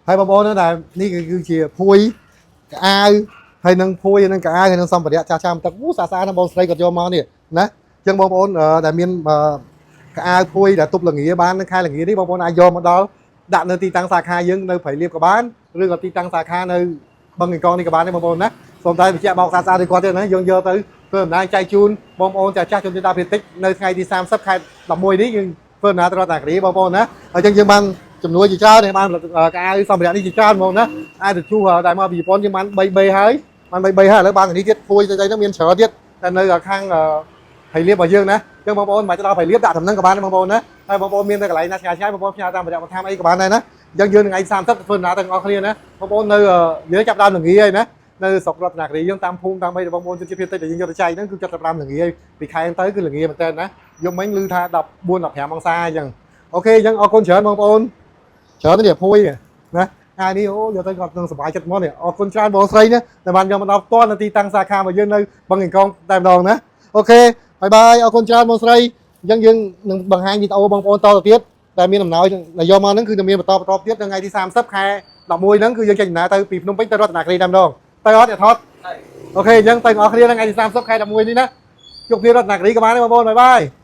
ហើយបងប្អូនដែលនេះគឺជាភួយកៅអៅហើយនឹងភួយនឹងកៅអៅហើយនឹងសម្ភារៈចាស់ចាំទឹកអូស្អាតស្អាតណាស់បងស្រីគាត់យកមកនេះណាអញ្ចឹងបងប្អូនដែលមានកៅអៅភួយដែលទប់លងាបាននៅខែលងានេះបងប្អូនអាចយកមកដល់ដាក់នៅទីតាំងសាខាយើងនៅព្រៃលៀបក៏បានឬក៏ទីតាំងសាខានៅបឹងកេងកងនេះក៏បានដែរបងប្អូនណាសូមតែបញ្ជាក់បោកស្អាតស្អាតដូចគាត់ទៀតណាយើងយកទៅធ្វើដំណើរចែកជូនបងប្អូនចាស់ចាស់ជនជាតិដើមភាគតិចនៅថ្ងៃទី30ខែ11នេះយើងធ្វើដំណើរទៅរតនគិរីបងប្អូនណាអញ្ចឹងយើងបាន ចំនួនជាច្រើននេះបានកៅអៅសម្ភារៈនេះជាច្រើនហ្មងណាអាចទៅជួសដែលមកពីជប៉ុនយើងបាន3 3ហើយបាន3 3ហើយឥឡូវបាននេះទៀតភួយទៅទៅហ្នឹងមានច្រើនទៀតតែនៅខាងព្រៃលៀបរបស់យើងណាអញ្ចឹងបងប្អូនមិនបាច់ទៅដល់ព្រៃលៀបដាក់តំណឹងក៏បានដែរបងប្អូនណាហើយបងប្អូនមាននៅកន្លែងណាឆ្ងាយឆ្ងាយបងប្អូនផ្ញើតាមរយៈបន្ថែមអីក៏បានដែរណាអញ្ចឹងយើងថ្ងៃ30ធ្វើដំណើរទាំងអស់គ្នាណាបងប្អូននៅយើងចាប់ដើមល្ងាហើយណានៅស្រុករតនគិរីយើងតាមភូមិតាមអីបងប្អូនជនជាតិភាគតិចដែលយើងយកទៅចែកហ្នឹងគឺ75ល្ងាពីខែទៅគឺល្ងាមែនតើណាយប់មិញឮថា14 15អង្សាអញ្ចឹង OK អញ្ចឹងអរគុណច្រើនបងប្អូន ច្រើននេះភួយណាហើយនេះអូយកទៅគាត់នឹងសប្បាយចិត្តមកនេះអរគុណច្រើនបងស្រីណាដែលបានយកមកដល់ផ្ទាល់នៅទីតាំងសាខារបស់យើងនៅបឹងកេងកងតែម្ដងណាOK bye bye អរគុណច្រើនបងស្រីអញ្ចឹងយើងនឹងបង្ហាញវីដេអូបងប្អូនតទៅទៀតតែមានដំណោយដែលយកមកហ្នឹងគឺនឹងមានបន្តបន្តទៀតនៅថ្ងៃទី30ខែ11ហ្នឹងគឺយើងចេញដំណើរទៅពីភ្នំពេញទៅរតនគិរីតែម្ដងទៅអត់អ្នកថត ទៅ OK អញ្ចឹងទៅបងប្អូនគ្នានៅថ្ងៃទី30ខែ11នេះណាជួបគ្នារតនគិរីក៏បានដែរបងប្អូន bye bye.